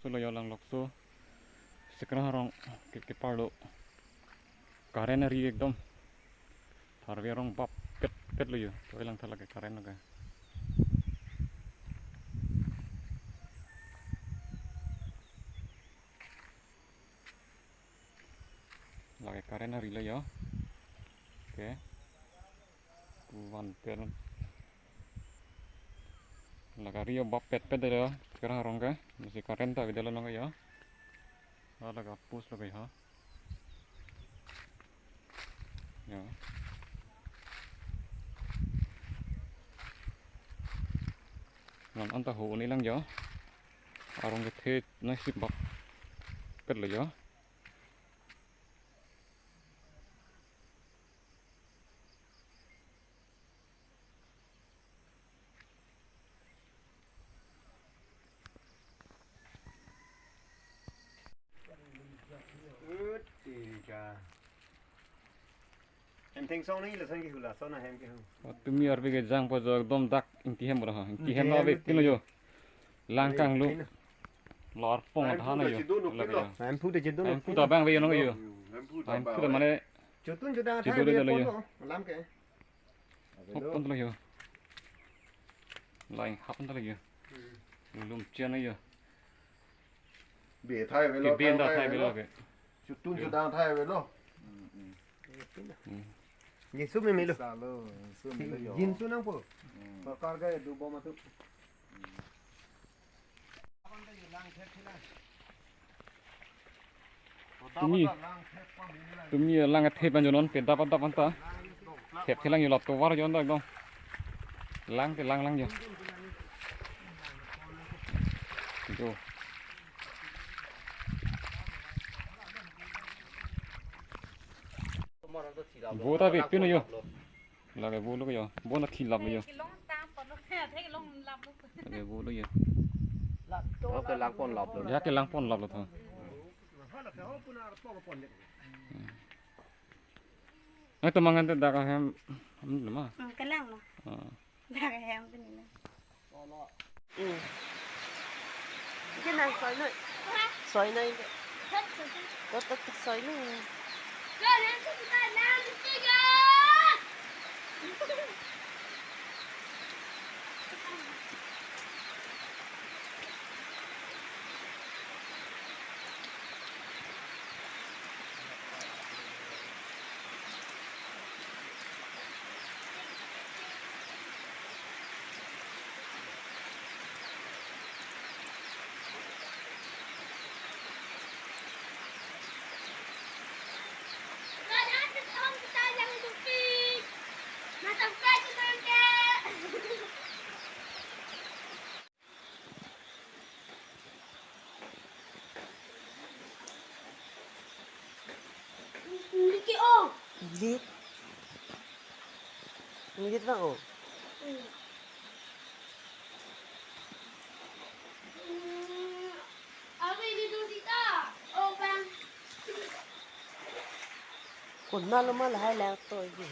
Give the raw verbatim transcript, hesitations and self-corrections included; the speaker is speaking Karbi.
Lo yo, langlokso. Sekarang arong ke, kepar lo. Current ari ekdom. Tharve arong bap pet pet lo yo. Toi langtha lake current lake. Lake current ari lo yo. Oke. Kuvan pel. Lake ari yo bap pet pet lo. Sekarang arong ke. Masi current ta video lo nong yo. Ah, lake post lo ke ha. Ya. Non anta ho uni lang yo. Arong kethe nangsi bap pet lo yo. Ut, tija. Em thengsong ni lason kehula, son ahem kehu. Oh, tumi arve kejangpo jo ekdom dak ingti hem bro ha. Ingti hem Ingti no hem ave ingti. Pino yo. Langkang lo. Pino. Lo arpong Lain adha phu na ta yo. Chedun Lake upin lo. Yo. Lain phu ta chedun Lain upin phu lo. Ta bang ave yo nong yo. Hmm, lain phu ta Lain bang phu ta ave. Mane Chotun chodang athai Chedun ave ta lo pon yo. Lo. Lam ke. Hop pon ta lo yo. Lain hap pon ta lo yo. Hmm. Lum chian lo yo. Be athai avelo, Ke ben ta athai athai avelo avelo. Ke. Chotun chodang athai avelo. Hmm, hmm. Hmm. Jinsu me melo. Salo, jinsu melo yo. Jinsu nangpo. Hmm. Sorkar ke do bom atu. Tumi, tumi lang athe pan jonon pe dap dap anta. Thep thelang yo lap tovar jon dak dong. Lang te lang lang yo. Yo. Bo ta pe pino yo. Lake bo lo yo. Bo na thilap yo. Kelong tam pon lo, the kelong lap lo. Lake bo lo yo. Oke, lang pon lap lo. Ya ke lang pon lap lo tho. Ai to mangan te dak ahem. Hmm, lama. Hmm, kelang lo. Ah. Dak ahem ke ni lo. Hmm. Ke nang soi noi. Soi noi ke. Tot, tot, tot, soi noi. Ingit. Ingit bang o. Konat lo ma lahai lang toji.